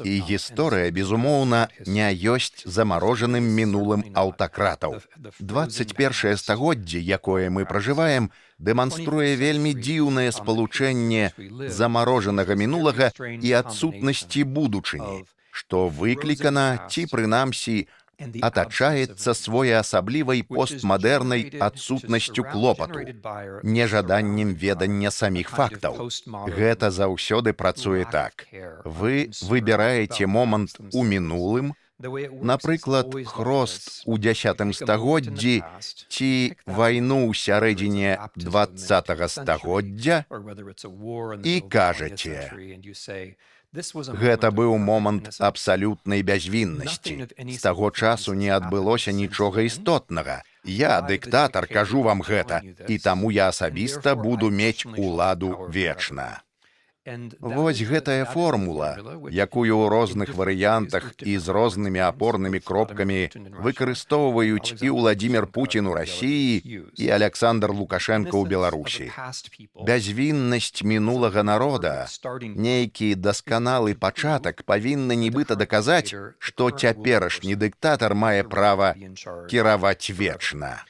І гісторыя, безумоўна, не ёсць замарожаным мінулым аўтакратаў. 21 стагоддзе, якое мы пражываем, дэманструе вельмі дзіўнае спалучэнне замарожанага мінулага і адсутнасці будучыні, што выклікана ці, прынамсі, атачаецца своеасаблівай постмадэрнай адсутнасцю клопату, нежаданнем ведання саміх фактаў. Гэта заўсёды працуе так. Вы выбіраеце момант у мінулым, напрыклад, хрост у 10 стагоддзі ці вайну ў сярэдзіне 20 стагоддзя, і кажаце: «Гэта быў момант абсалютнай бязвіннасці. З таго часу не адбылося нічога істотнага. Я, дыктатар, кажу вам гэта, і таму я асабіста буду мець уладу вечна». Вось гэтая формула, якую ў розных варыянтах і з рознымі апорнымі кропкамі выкарыстоўваюць і Уладзімир Пуцін у Расіі, і Аляксандр Лукашэнка ў Беларусі. Бязвіннасць мінулага народа, нейкі дасканалы пачатак павінна нібыта даказаць, што цяперашні дыктатар мае права кіраваць вечна.